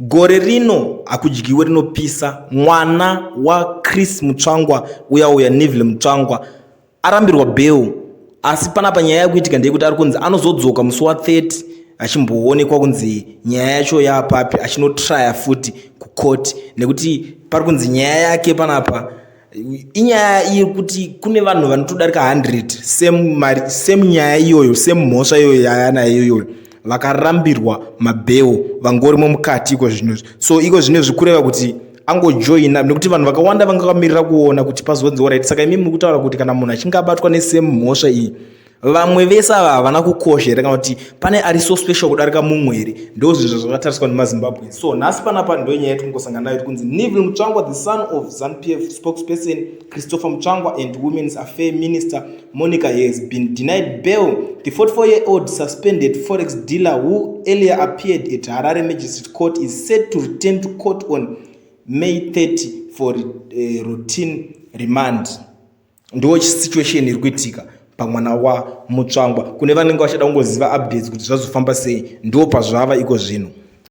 Gore rino hakudyiwe rinopisa. Mwana waChris Mutsvangwa uya uya Neville Mutsvangwa arambirwa bail asi panapa nyaya yakuitika ndeyekuti ari kunzi anozodzoka musi wa 30 achimboonekwa kunzi nyaya yacho yaapapi achinotraya futi kucourt nekuti pari kunzi nyaya yake panapa inyaya yekuti kune vanhu vanotodarika 100 same mari same nyaya iyoyo same mhosva iyoyo yaanayo iyoyo vakarambirwa mabheo vangorimo mukati iko zvino so iko zvino zvikureva kuti angojoina nekuti vanhu vakawanda vanga vakamirira kuona kuti pazonzi orit saka imi muri kutaura kuti kana munhu achinge abatwa nesame mhosva iyi vamwe vese ava havana kukosha here kana kuti pane ari so special kudarika mumwe here? Ndo zvinhu zvakatariswa nemaZimbabwe. So nhasi panapa ndo nyaya yetikungosangana nayo kunzi Neville Mutsvangwa, the son of ZANU-PF spokesperson Christopher Mutsvangwa and Women's Affair Minister Monica, has been denied bail. The 44-year-old suspended forex dealer who earlier appeared at Harare Magistrate Court is set to return to court on May 30 for routine remand. Ndo situation iri kuitika pamwana waMutsvangwa. Kune vanenge vachida kungoziva updates kuti zvazofamba sei, ndo pazvava iko zvino.